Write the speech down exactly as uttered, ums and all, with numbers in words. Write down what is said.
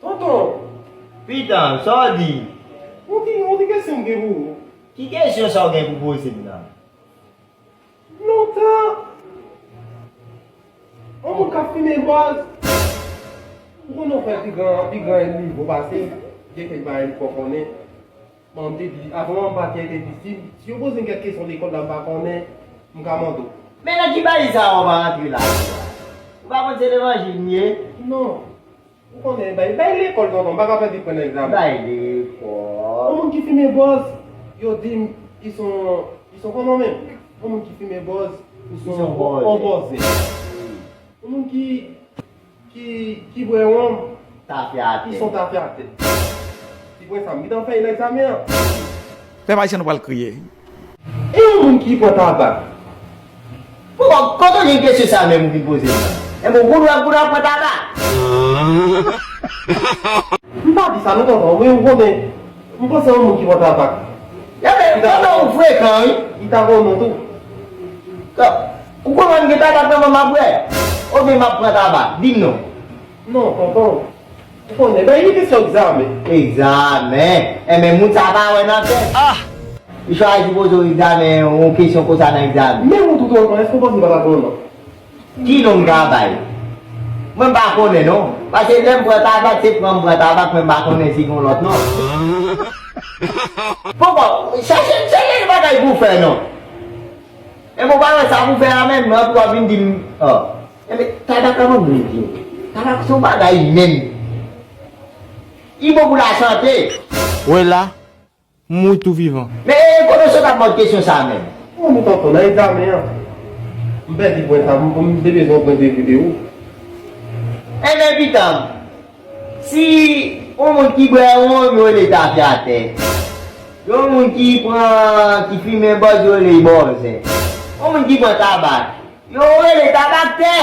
Tonton, pitan, sa w di? Yon ti, yon ti kesyon m gen pou ou. Ki kesyon sa w gen pou poze m nan? Lontan, yon moun k ap fimen bòz, ou konnen w fè pi gran, pi gran nivo pase, gen kèk bagay m fè w konnen. Bon, m te di, avan m pati an te di, si, si yo poze m kèk kesyon lekòl la, m pa konnen, m ka mande w. Men nan ki bagay sa w ap rantre la? Ou pa konn se levanjil m ye? Non. Ou konnen, bay, bay lekòl, tonton, m pa ka pèdi pran egzamen. Bay lekòl. Yon moun ki fimen bòz, yo di m, ils sont, ils sont comment menm? Yon moun ki fimen bòz, ils sont en bòzè. Yon moun ki, ki, ki bwè wonm, tafyatè. Ils sont tafyatè. Ti pwen sa, m gentan fè egzamen an. Pèp Ayisyen, nou pral kriye. E yon moun ki pran tabak? Poukò, kote w jwenn kesyon sa menm ou vin poze m nan? Enben, ou konn wè moun ap pran tabak? M pa di sa non, tonton, men ou konnen, m panse yon moun ki pran tabak. Enben, tonton, ou frekan, wi. Li ta konnen tou. Ou konn wè m gen tabak nan men m ap bwè? Oubyen m ap pran tabak? Di m non. Non, tonton. Ou konnen, bay li kesyon egzamen. Egzamen? Enben, moun sa pa wè nan tèt. Ah! Li chwazi poze w egzamen, yon kesyon konsa nan egzamen. Men ou tou, tonton, èske w panse li pa ta konnen non? Ki non m ka bay? Mwen m pa konnen non. Paske lè m pran tabak, se pran m pran tabak, mwen m pa konnen si gen yon lòt non. Poukò, chache, chache bagay pou w fè non. Enben, ou pa wè sa pou w fè a menm, non, epi w ap vin di m, oh. Enben, tabak la mwen vle di w. Tabak se yon bagay menm. Li bon pou lasante. Wè la, m mouri tou vivan. Men, e, kote w sot ap mande kesyon sa menm? Mwen, mwen tonton, nan egzamen an. M pèdi pwen sa, m, m te bezwen pwen de vide ou. Enben, pitan m. Si yon moun ki bwè wonm, yo rele tafyatè. Yon moun ki pran, ki fimen bòz, yo rele bòzè. Yon moun ki pran tabak, yo rele tabaktè.